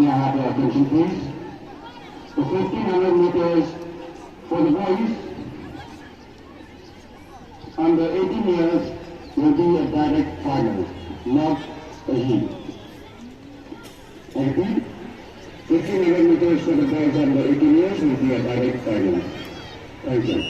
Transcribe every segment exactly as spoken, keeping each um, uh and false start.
May I have your attention, please? The fifteen hundred meters for the boys under eighteen years will be a direct final, not a heat. I repeat, fifteen hundred meters for the boys under eighteen years will be a direct final. Thank you.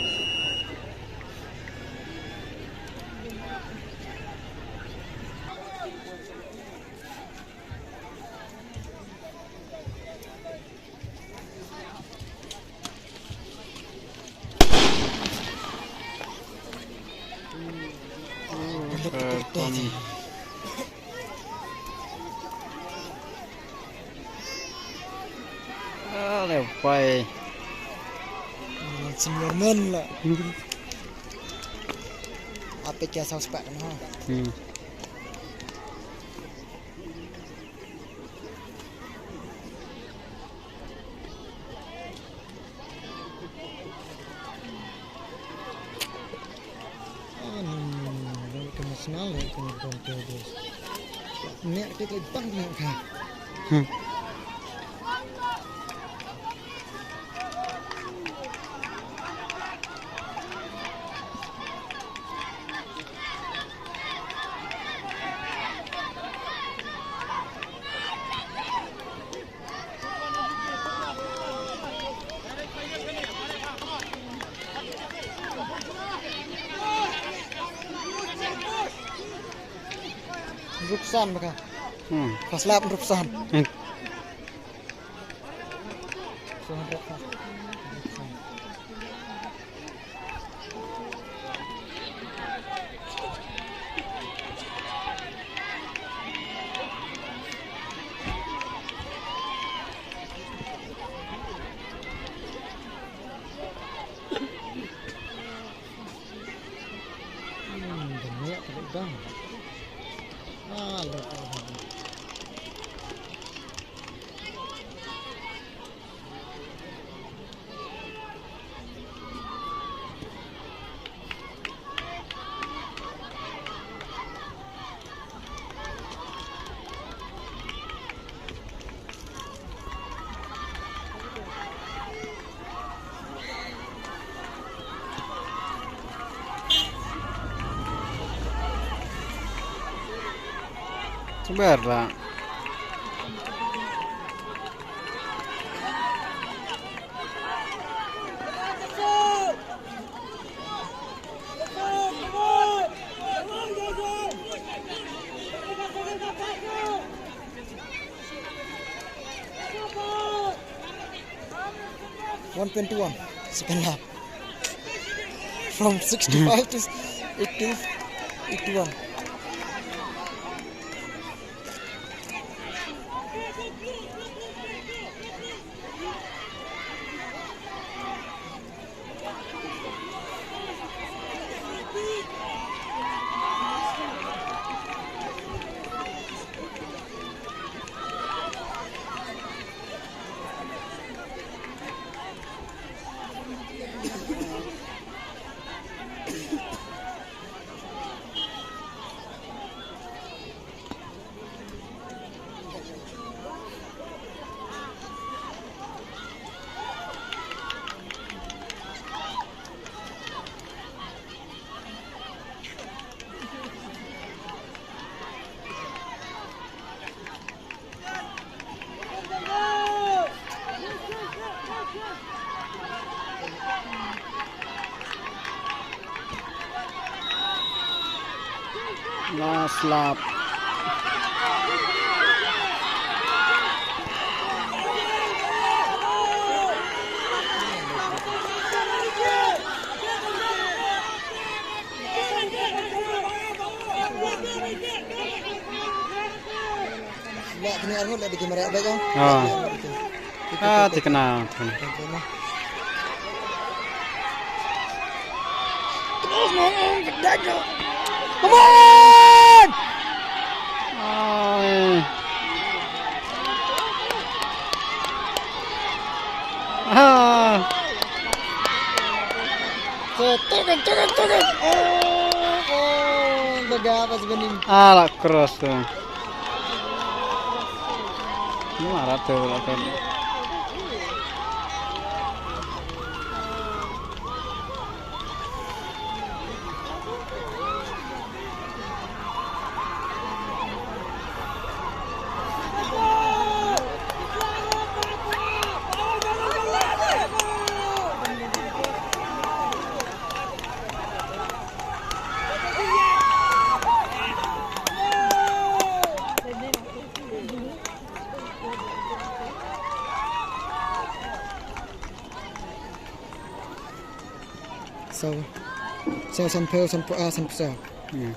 Ah, le pai. Senior man la. Apa kya suspect na? Hmm. Hmm. Rupsan baka. Hmm. First lap Rupsan. Hmm. Sabar lah. One twenty-one, second lap. From sixty-five to eighty, eighty-one. Last lap. Leh kini arngut leh di kamera bek, oh. Ah. Ah, tikna. Come on! Ai. Ah. Turun, turun, turun. Oh, oh, bega pas bening. Ah, la cross tu. So, so san phew, san phew, ah, san phew. Hmm.